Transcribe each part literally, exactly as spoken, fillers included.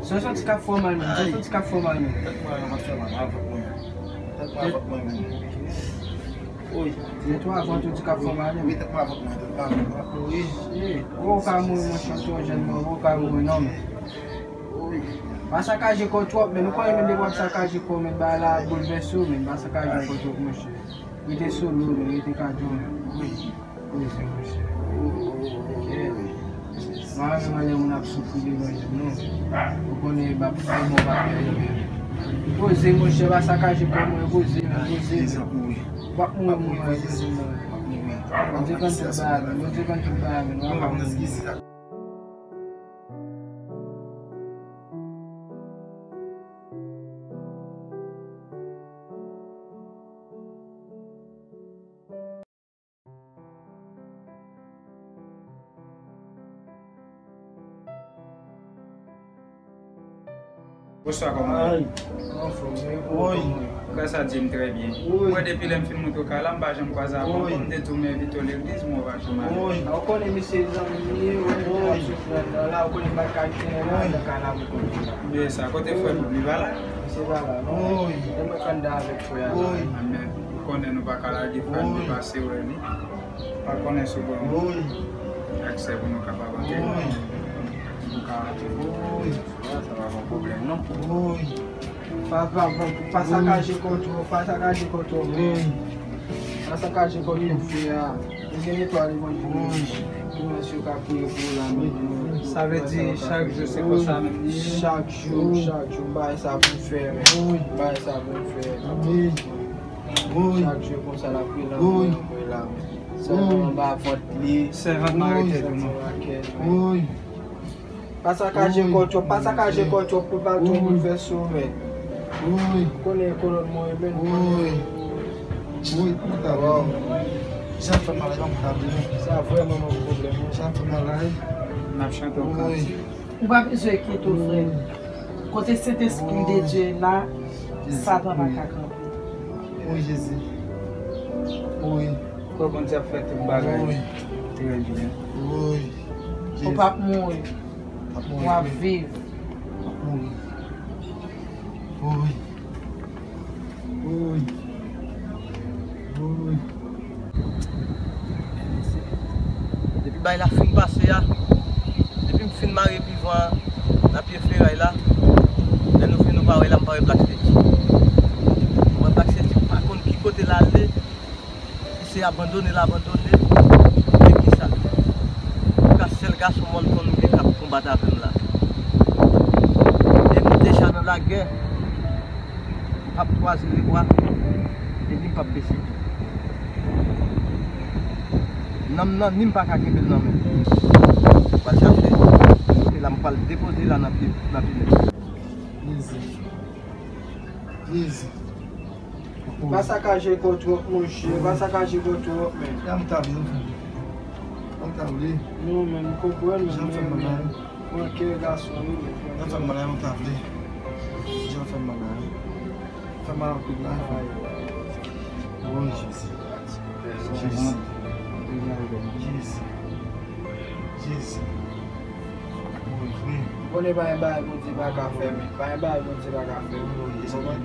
Sa w santi k ap fè w mal menm? Sa w santi k ap fè w mal menm? Tèt mwen an ap fè mal, avè mwen. Tèt mwen avè mwen menm. Oy. Se twa vant ou di k ap fè w mal menm? Wi, tèt mwen avè mwen, tèt mwen avè mwen. Wi. Ou ka mouri, monchè, twò jèn, men ou ka mouri non, men. Pa sakaje kò w twòp, men. Ou konnen, men, depi w ap sakaje kò w, men, bagay la ap boulvèse w, men. Pa sakaje kò w twòp, monchè. Rete solo, men, rete kadyo, men. Wi. Poze, monchè. Kèt. Mwen renmen lè moun ap soufri devan je m, non. Ou konnen, m ap fè bon bagay, men. Poze, monchè, pa sakaje kò mwen, poze, men, poze. W ap mouri, mouri, poze, men. Bondye konn tout bagay, men. Bondye konn tout bagay, men. W ap mouri. Bonswa, kòman w ye? Anfòm, wi. Wi. Gras a Dye, m trè byen. Wi. Mwen, depi lè m fin moute w kay la, m pa janm kwaze avè w. Wi. Kòm m te di w, m envite w legliz, men w pa janm ale. Wi. Ou konnen misye zanmi m ye, ou konnen misye ap soufri anndan la, ou konnen m pa t ka kite l anndan kay la pou konnen. Byen sa, kote frè m li pa la? Misye pa la, non. Wi. Men mwen k anndan avèk frè a la. Wi. Amèn. Ou konnen nou pa ka lage frè n depase wè li. Pa konnen si w ban nou aksè pou nou kapab antre. Wi. Nou ka antre. Wi. Sa pa yon pwoblèm, non. Wi. Pa, pa, pa, pa sakaje kò twòp, pa sakaje kò twòp, men. Pa sakaje kò twòp, frè a. Ou gen etwal evanjelik. Wi. Pou mwen, si yo ka priye pou ou la, men. Sa vle di, chak jou, se konsa menm li ye? Chak jou, chak jou, m bay sa pou m fè, men. M bay sa pou m fè. Amèn. Wi. Chak jou konsa l ap rele anmwe, anmwe la. Sèvant anba vant li. Sèvant mwen rete pou nou. Wi. Pa sakaje kò w twòp, pa sakaje kò w twòp pou pa tou boulvèse w, men. Wi. Ou konnen kolòn mwen, men. Wi. Wi, mwen ta bon. Jan fè mal la, mwen ta bon. Sa vrèman yon pwoblèm, wi. Jan fè mal la, wi. N ap chante yon kantik. Ou pa bezwen enkyete w, frè m. Kote Sentespri de Dye la, Satan pa ka kanpe. Wi, Jezi. Wi. Kwè Bondye ap fè tout bagay trè byen. Wi. Ou p ap mouri. W ap viv. W ap mouri. Wi. Wi. Wi. Depi bay la fin pase a, depi m fin mare pivan an nan pye feray la, lè nou vin nou pa wè la, m pa wè plak seti. Mwen plak seti pa konn ki kote l ale, si se abandone l abandone, men ki sa. Ka sèl gason mòn konn gen k ap konbat avè m la. E m deja nan lagè. M p ap kwaze lebra, epi m p ap bese. Nanm nan, ni m pa ka kenbe l nan men. M pral chache, e la m pral depoze la nan pye, nan pye nèg. Jezi. Jezi. Pa sakaje kò twòp, monchè. Pa sakaje kò twòp, men. Jan m ta vle, jan m ta vle. Non, men, m konprann, men, men, men. Pran kè gason wi, men pran kè. Nan fè m mal la, yon ta vle. Jan fè m mal la. Fè mal anpil la. Ay. O Jezi. Jezi. Jezi. Jezi. Wi, wi. Ou konnen pa gen bagay Bondye pa ka fè, men. Pa gen bagay Bondye pa ka fè. Wi, wi. Ou konprann?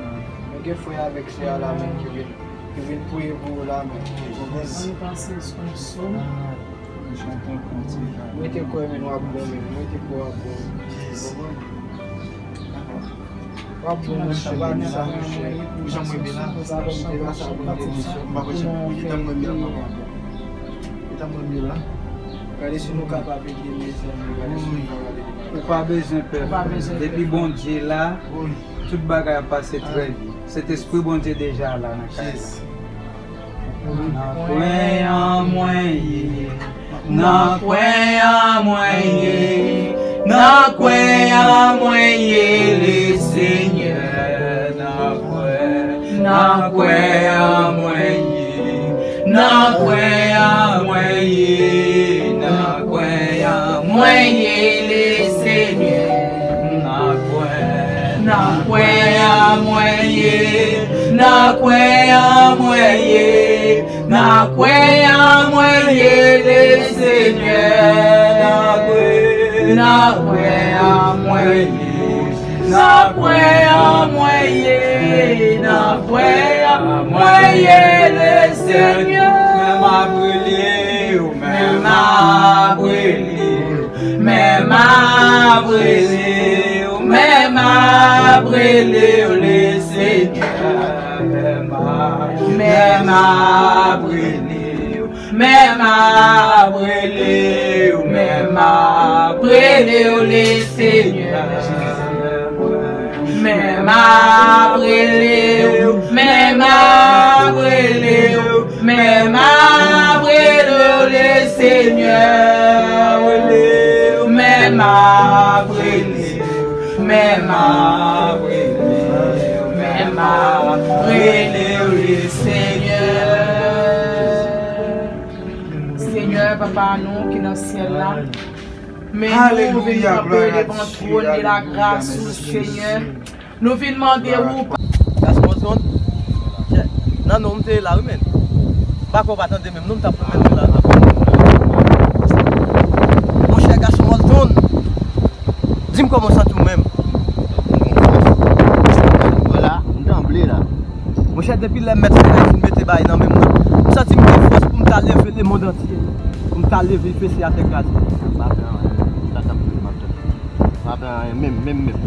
Men gen frè avèk sè a la, men, ki vin, ki vin priye pou ou la, men. Ou konprann? Ann pase sou yon sòm. Mete kò w, men w ap bon, men. Mete kò w, w ap bon. W ap bon, monchè, pa di sa, monchè. Ou janm renmen la? Sa bon, te pa sa, bon, te di sa. M pa wè jan pou eta mwen mye la, papa. Eta mwen mye la. Gade si nou kapab ede, mezanmi. Gade si nou kapab ede. Ou pa bezwen pè. Ou pa bezwen pè. Depi Bondye la, tout bagay ap pase trè byen. Sentespri Bondye deja la nan kay la. Nan kwen an mwen ye, nan kwen an mwen ye, nan kwen an mwen ye, Lesenyè, nan kwen, nan kwen an mwen ye, nan kwen an mwen ye, nan kwen an mwen ye, Lesenyè, nan kwen, nan kwen an mwen ye, nan kwen an mwen ye, nan kwen an mwen ye, Lesenyè, nan kwen, nan kwen an mwen ye. Nan pwen an mwen ye, nan pwen an mwen ye, le Senyè. Men m ap rele w, men m ap rele w, men m ap rele w, men m ap rele w, le Senyè. Men m ap, men m ap rele w. Men m ap rele w, men m ap rele w, le Senyè. Men m ap rele w, men m ap rele w, men m ap rele w, le Senyè. Men m ap rele w, men m ap rele w, men m ap rele w, le Senyè. Senyè, Papa nou ki nan syèl la, men nou vin kanpe devan twòn de la gras ou, Senyè. Nou vin mande ou. Gason Mòlton, nan non, m te la, wi, men. M pa kwè w pa tande menm, non, m t ap pran menm la. Monchè, Gason Mòlton, di m kòman w santi w menm. Vwala, m tranble la. Monchè, depi lè Mèt Feray fin mete bagay nan men m nan, m santi m gen fòs pou m ta leve lemonn antye, pou m ta leve fese atè kraze. Pa fè anyen, sa k ap rive m ap tande. Pa fè anyen, menm, menm, menm.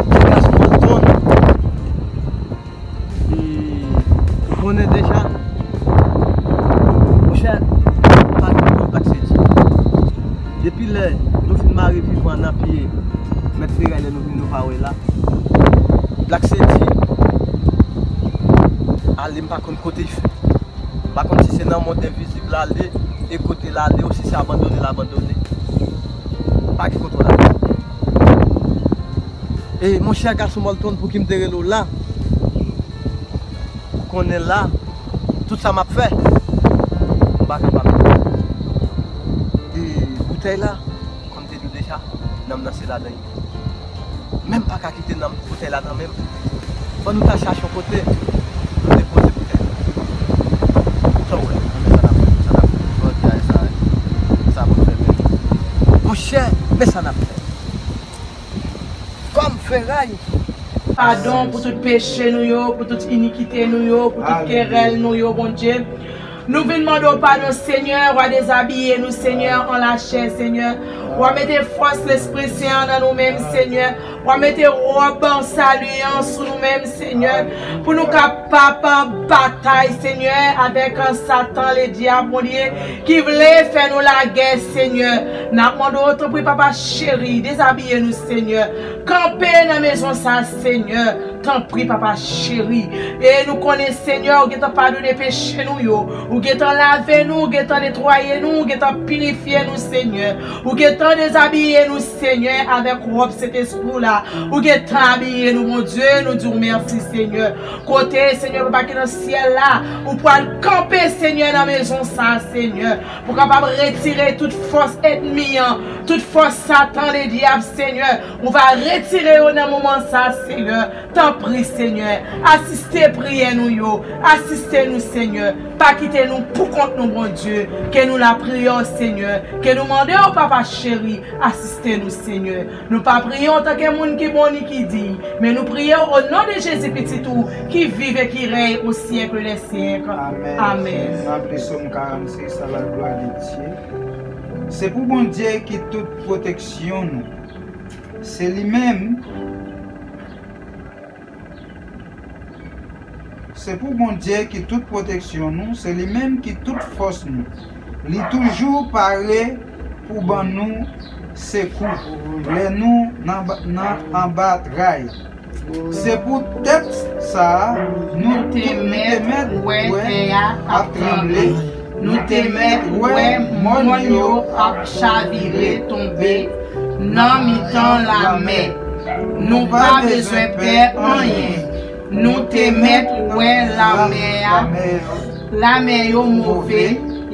Ti gason Mòlton. E, ou konnen deja, monchè, pa gen kòb Black Seti. Depi lè nou fin mare vivan nan pye Mèt Feray, lè nou vin nou pa wè la, Black Seti ale, m pa konn kote l fè. M pa konn si se nan mond envizib l ale, e kote l ale, ou si se abandone l abandone. Pa gen kontwòl avè l. E, monchè, Gason Mòlton, pouki m te rele w la? Ou konnen la, tout sa m ap fè, m pa kapab. E boutèy la, kòm m te di w deja, nanm nan se ladan l ye. Men m pa ka kite nanm, boutèy la nan men m. Fò nou ta chache yon kote pou nou depoze boutèy la. Sa w wè? Sa n ap fè, sa n ap fè. Fò di a sa, sa pou fè menm. Monchè, men sa n ap fè. Kòm Feray. Padon pou tout peche nou yo, pou tout inikite nou yo, pou tout kerèl nou yo, Bondye. Nou vin mande w padon, Senyè, w a dezabiye nou, Senyè, an lachè, Senyè. W a mete fòs Lespri Sen an nan nou menm, Senyè. W a mete wòb sali an sou nou menm, Senyè, pou nou kapab batay, Senyè, avèk Satan, ledyab, Bondye, ki vle fè nou lagè, Senyè. N ap mande w, tanpri, Papa cheri, dezabiye nou, Senyè. Kanpe nan mezon sa, Senyè. Tanpri, Papa cheri. E nou konnen, Senyè, ou gentan padone peche nou yo. Ou gentan lave nou, ou gentan netwaye nou, ou gentan pirifye nou, Senyè. Ou gentan dezabiye nou, Senyè, avèk wòb Sentespri w la. Ou gentan abiye nou, Bondye, nou di w mèsi, Senyè. Kote, Senyè, Papa ki nan syèl la, ou pral kanpe, Senyè, nan mezon sa, Senyè, pou kapab retire tout fòs ènmi an, tout fòs Satan, ledyab, Senyè. Ou va retire yo nan moman sa, Senyè. Tanpri, Senyè, asiste priyè nou yo. Asiste nou, Senyè. Pa kite nou poukont nou, Bondye. Ke nou lapriyè w, Senyè. Ke nou mande w, Papa cheri, asiste nou, Senyè. Nou pa priye w antanke moun ki bon ni ki diy, men nou priye w o non de Jezi, Pitit ou, ki viv e ki rèy o syèk dè syèk. Amèn. Amèn. N ap li Sòm karannsis, à la gloire de Dieu. Se pou Bondye ki tout pwoteksyon nou. Se li menm Se pou Bondye ki tout pwoteksyon nou, se li menm ki tout fòs nou. Li toujou pare pou ban nou sekou lè nou nan, nan anba tray. Se poutèt sa, nou te mèt wè tè a ap tranble. Nou te mèt wè mòn yo ap chavire tonbe nan mitan lamè. Nou pa bezwen pè anyen. Nou te mèt wè lamè a. Lamè yo move,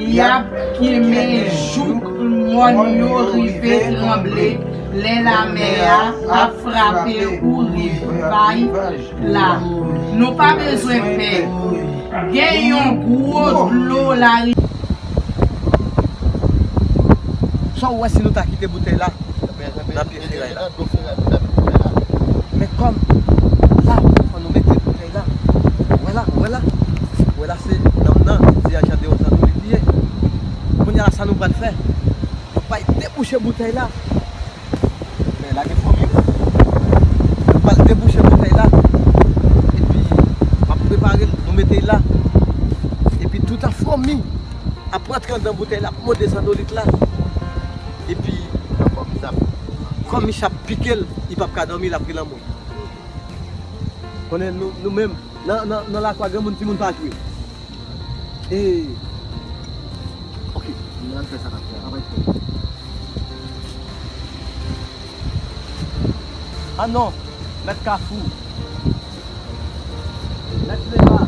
y ap kimen jouk mòn yo rive tranble. Lè lamè a ap frape ou rivay la, nou pa bezwen pè. Gen yon gwo dlo lari. Sa w wè si nou ta kite boutèy la nan pye feray la? Kòm la, fò nou mete boutèy la. Ou wè la, ou wè la. Ou wè la, se nanm nan, se Jean Deron Santo li ye. Kounye a la, sa nou pral fè? Nou pral debouche boutèy la. Men lage fòmi. Nou pral debouche boutèy la. Epi, m ap prepare l, nou mete l la. Epi, toutan fòmi ap rantre anndan boutèy la, ap mode sandolit la. Epi, kòm Mich ap pike l, li p ap ka dòmi, l ap gen lanmou. Konnen nou, nou menm, nan, nan, nan lakwa granmoun, timoun pa jwe. E, ok. Nou al fè sa n ap fè a. Travay fè. Ah non, Mèt Kafou, Mèt Lema,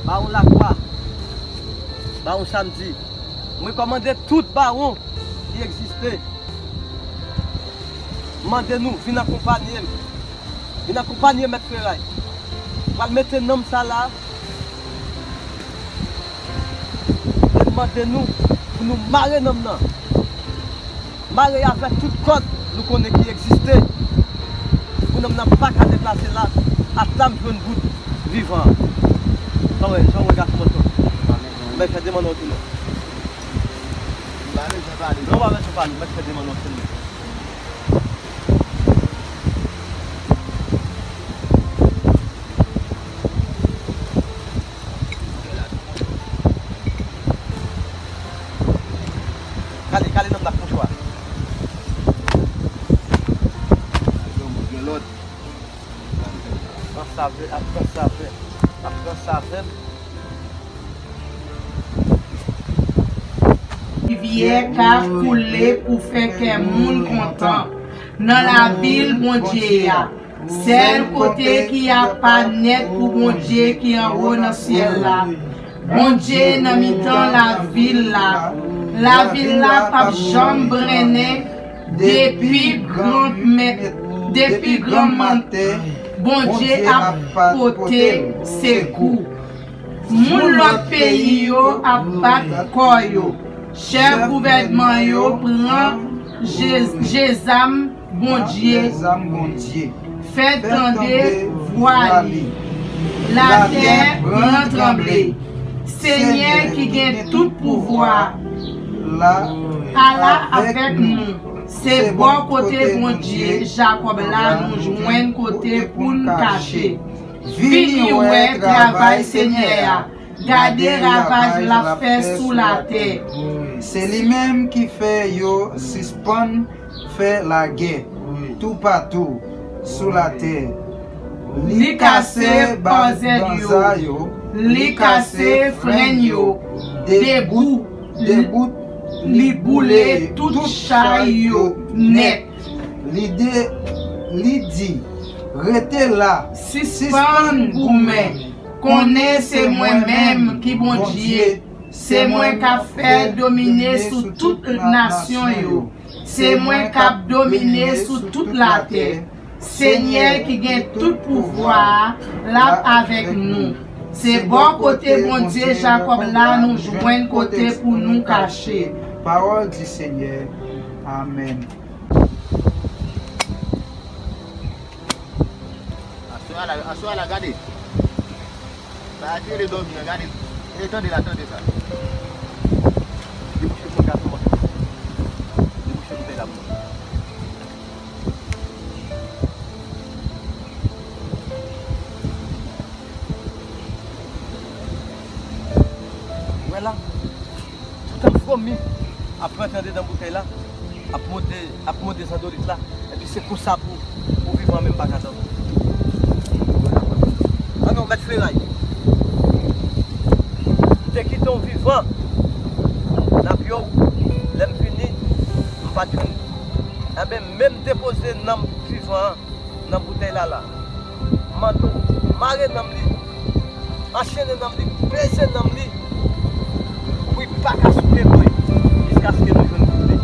Bawon Lakwa, Bawon Samdi. M rekòmande tout bawon ki egziste. M mande nou, vin akonpanye m. Vin akonpanye Mèt Feray. Pral mete nanm sa la. E m mande nou pou nou mare nanm nan. Mare avèk tout kòd nou konnen ki egziste. Pou nanm nan pa ka deplase la. Atla m jwenn bout vivan an. Sa w wè, sa w wè gason mòso. Mèt fè demann nan tounen. Non, pa mèt fè pale. Mèt fè demann nan tounen. Kale, kale nanm nan ak mouchwa. Pran save, ap pran save, ap pran save. Rivyè ka koule pou fè kè moun kontan nan lavil Bondye a. Sèl kote ki apa nèt pou Bondye ki anwo nan syèl la. Bondye nan mitan lavil la. Lavil la p ap janm brennen depi gran, depi gran maten. Bondye ap pote sekou. Moun lòt peyi yo ap bat kò yo. Chèf gouvènman yo pran je, je zam Bondye. Fè tande vwa li. Latè pran tranble. Senyè ki gen tout pouvwa a la avèk nou. Se bò kote Bondye Jakòb la nou jwenn kote pou n kache. Vini wè travay Senyè a, gade ravaj l ap fè sou latè. Se li menm ki fè yo sispann fè lagè toupatou sou latè. Li kase banzèd yo, li kase frenn yo, debout, debout, li boule tout chay yo nèt. Li de, li di, rete la, sispann goumen, konnen se mwen menm ki Bondye, se mwen k ap fè domine sou tout nasyon yo, se mwen k ap domine sou tout latè. Senyè ki gen tout pouvwa a, l ap avèk nou. Se bò kote Bondye Jakòb la nou jwenn kote pou nou kache. Parole du Seigneur. Amen. Aswè a la, aswè a la, gade. Sa a ki rele dòmi an, gade. E tande la, tande sa. Debouche pou gason mòso. Debouche pou pè la pou mwen. Wè la. Toutan fwomi ap rantre andedan boutèy la, ap mode, ap mode zandolit la, epi se konsa pou, pou vivan menm pa ka dòmi. An non, Mèt Feray. M te kite w vivan nan pye w, lè m vini, m pa t jwenn ou. Enben, men m depoze nanm vivan an nan boutèy la la. M mande w, mare nanm li, anchene nanm li, peze nanm li, pou li pa ka souke dlo jiskaske nou jwenn bout li.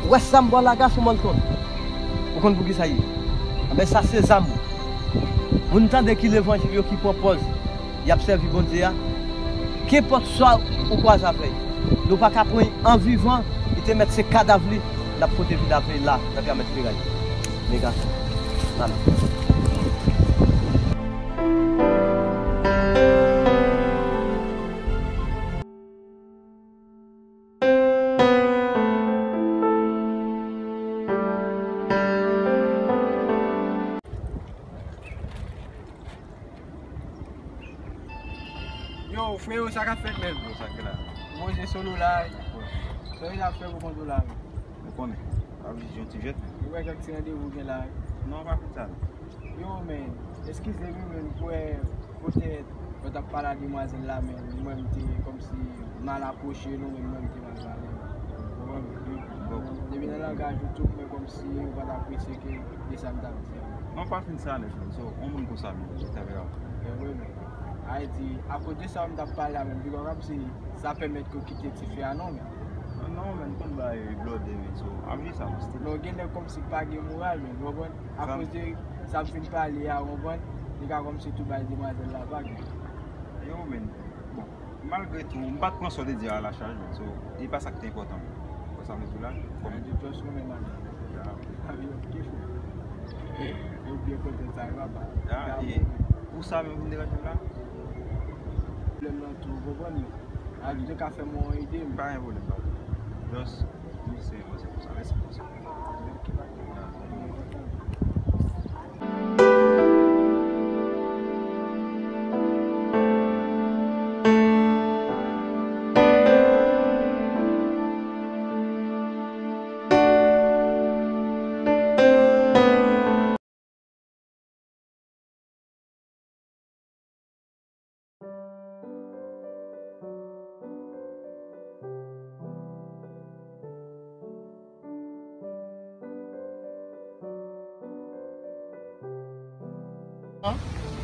Ou wè sa m ba w la, gason Molton? Ou konn poukisa l ye? Anben, sa se zam ou. Moun tande ki levanjil yo ki pran pòz y ap sèvi Bondye a. Kenpòt sa ou kwaze avè l, nou pa ka pran l an vivan, li te mèt se kadav li n ap pote vin avè l la nan Pyramèd Feray. Men gason. Ala. Yo, freyo, sa k ap fèt menm? Yo, sa k gen la? Poze solo la. Sa w ap fè pou kont ou la? Ou konnen. Ap jis yon ti jèt. Ou wè kèk ti randevou gen la? Non, pa konn sa non. Yo, men, eskize m, men, m kwè, poutèt, lè w t ap pale ak demwazèl la, men, mwen, m te kòmsi mal apwoche nou, men mwen, m te mal pale. Ou konprann? Bon. Depi nan langaj ou tou, mwen, kòmsi ou pa t apresye ke de sa m t ap di a. Non, pa fin sa nèt, men, so, yon moun konsa, men, ki t ap travay. Wi, men. Sa vle di, akoz de sa m t ap pale a, men, big up, kòmsi sa pèmèt ke w kite ti fè a, non, men. Non, non, men, m konn bay blòdè, men, so, ap jis sa, men, still. Non, gen nèg kòmsi pa gen moral, men, ou konprann? Akoz de sa m fin pale a, ou konprann? Li ka kòmsi tou bay demwazèl la vag. Yo, men, bon, malgre tou, m pa t pran sa w te di a alachaj, men, so, e pa sa k te enpòtan, men. Wè sa m di w la? Kòm di just ou menm, man. Ya. Avyon ki fou. Ou byen kontan sa, papa. Ya, e pou sa menm pou m deranje m la? Pwoblèm nan tou, ou konprann? Ak de ka fè m yon ide m. Pa gen pwoblèm, pa. Just, nou se, se pou sa. Mèsi pou sa.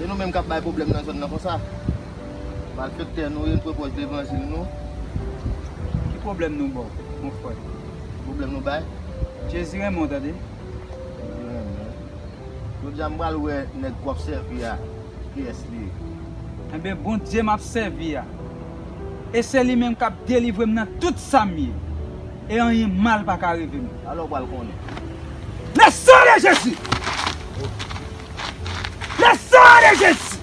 Se nou menm k ap bay pwoblèm nan zòn nan konsa. Malfektè nou ye, nou pran pòz levanjil nou. Ki pwoblèm nou ba w, mon frè? Pwoblèm nou bay? Jezi renmen w, tande. Jezi renmen w. Jodi a m pral wè nèg w ap sèvi a, kiyès li ye. Enben, Bondye m ap sèvi a, e se li menm k ap delivre m nan tout sa m ye, e anyen mal pa ka rive m. Alò w pral konnen. Le sang de Jésus! Le sang de Jésus!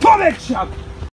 Tonbe dyab!